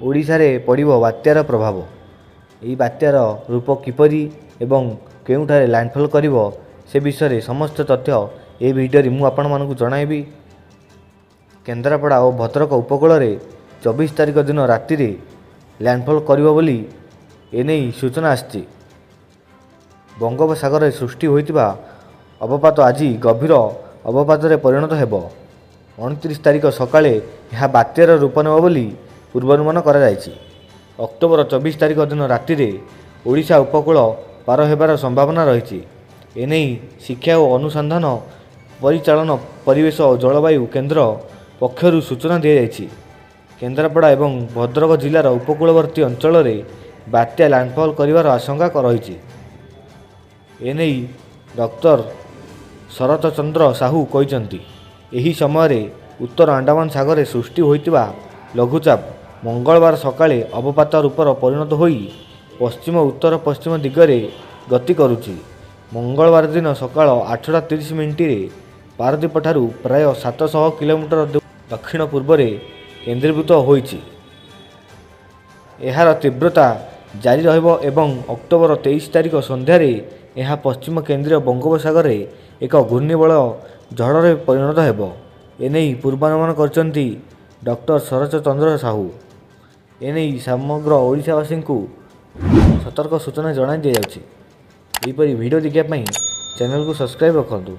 ଓଡ଼ିଶାରେ ପଡ଼ିବ ବାତ୍ୟାର ପ୍ରଭାବ। ଏହି ବାତ୍ୟାର ରୂପ କିପରି ଏବଂ କେଉଁଠାରେ ଲ୍ୟାଣ୍ଡଫଲ୍ କରିବ, ସେ ବିଷୟରେ ସମସ୍ତ ତଥ୍ୟ ଏହି ଭିଡ଼ିଓରେ ମୁଁ ଆପଣମାନଙ୍କୁ ଜଣାଇବି। କେନ୍ଦ୍ରାପଡ଼ା ଓ ଭଦ୍ରକ ଉପକୂଳରେ 24 ତାରିଖ ଦିନ ରାତିରେ ଲ୍ୟାଣ୍ଡଫଲ୍ କରିବ ବୋଲି ଏନେଇ ସୂଚନା ଆସିଛି। ବଙ୍ଗୋପସାଗରରେ ସୃଷ୍ଟି ହୋଇଥିବା ଅବପାତ ଆଜି ଗଭୀର ଅବପାତରେ ପରିଣତ ହେବ। 29 ତାରିଖ ସକାଳେ ଏହା ବାତ୍ୟାର ରୂପ ନେବ ବୋଲି ପୂର୍ବାନୁମାନ କରାଯାଇଛି। ଅକ୍ଟୋବର 24 ତାରିଖ ଦିନ ରାତିରେ ଓଡ଼ିଶା ଉପକୂଳ ପାର ହେବାର ସମ୍ଭାବନା ରହିଛି। ଏନେଇ ଶିକ୍ଷା ଓ ଅନୁସନ୍ଧାନ ପରିଚାଳନ ପରିବେଶ ଓ ଜଳବାୟୁ କେନ୍ଦ୍ର ପକ୍ଷରୁ ସୂଚନା ଦିଆଯାଇଛି। କେନ୍ଦ୍ରାପଡ଼ା ଏବଂ ଭଦ୍ରକ ଜିଲ୍ଲାର ଉପକୂଳବର୍ତ୍ତୀ ଅଞ୍ଚଳରେ ବାତ୍ୟା ଲ୍ୟାଣ୍ଡଫଲ୍ କରିବାର ଆଶଙ୍କା ରହିଛି। ଏନେଇ ଡକ୍ଟର ଶରତ ଚନ୍ଦ୍ର ସାହୁ କହିଛନ୍ତି, ଏହି ସମୟରେ ଉତ୍ତର ଆଣ୍ଡାମାନ ସାଗରରେ ସୃଷ୍ଟି ହୋଇଥିବା ଲଘୁଚାପ ମଙ୍ଗଳବାର ସକାଳେ ଅବପାତ ରୂପର ପରିଣତ ହୋଇ ପଶ୍ଚିମ ଉତ୍ତର ପଶ୍ଚିମ ଦିଗରେ ଗତି କରୁଛି। ମଙ୍ଗଳବାର ଦିନ ସକାଳ 8ଟା 30 ମିନିଟରେ ପାରାଦୀପଠାରୁ ପ୍ରାୟ 700 କିଲୋମିଟର ଦକ୍ଷିଣ ପୂର୍ବରେ କେନ୍ଦ୍ରୀଭୂତ ହୋଇଛି। ଏହାର ତୀବ୍ରତା ଜାରି ରହିବ ଏବଂ ଅକ୍ଟୋବର 23 ତାରିଖ ସନ୍ଧ୍ୟାରେ ଏହା ପଶ୍ଚିମ କେନ୍ଦ୍ରୀୟ ବଙ୍ଗୋପସାଗରରେ ଏକ ଘୂର୍ଣ୍ଣିବଳୟ ଝଡ଼ରେ ପରିଣତ ହେବ। ଏନେଇ ପୂର୍ବାନୁମାନ କରିଛନ୍ତି ଡକ୍ଟର ଶରତ ଚନ୍ଦ୍ର ସାହୁ। ଏନେଇ ସମଗ୍ର ଓଡ଼ିଶାବାସୀଙ୍କୁ ସତର୍କ ସୂଚନା ଜଣାଇ ଦିଆଯାଉଛି। ଏହିପରି ଭିଡ଼ିଓ ଦେଖିବା ପାଇଁ ଚ୍ୟାନେଲକୁ ସବସ୍କ୍ରାଇବ୍ ରଖନ୍ତୁ।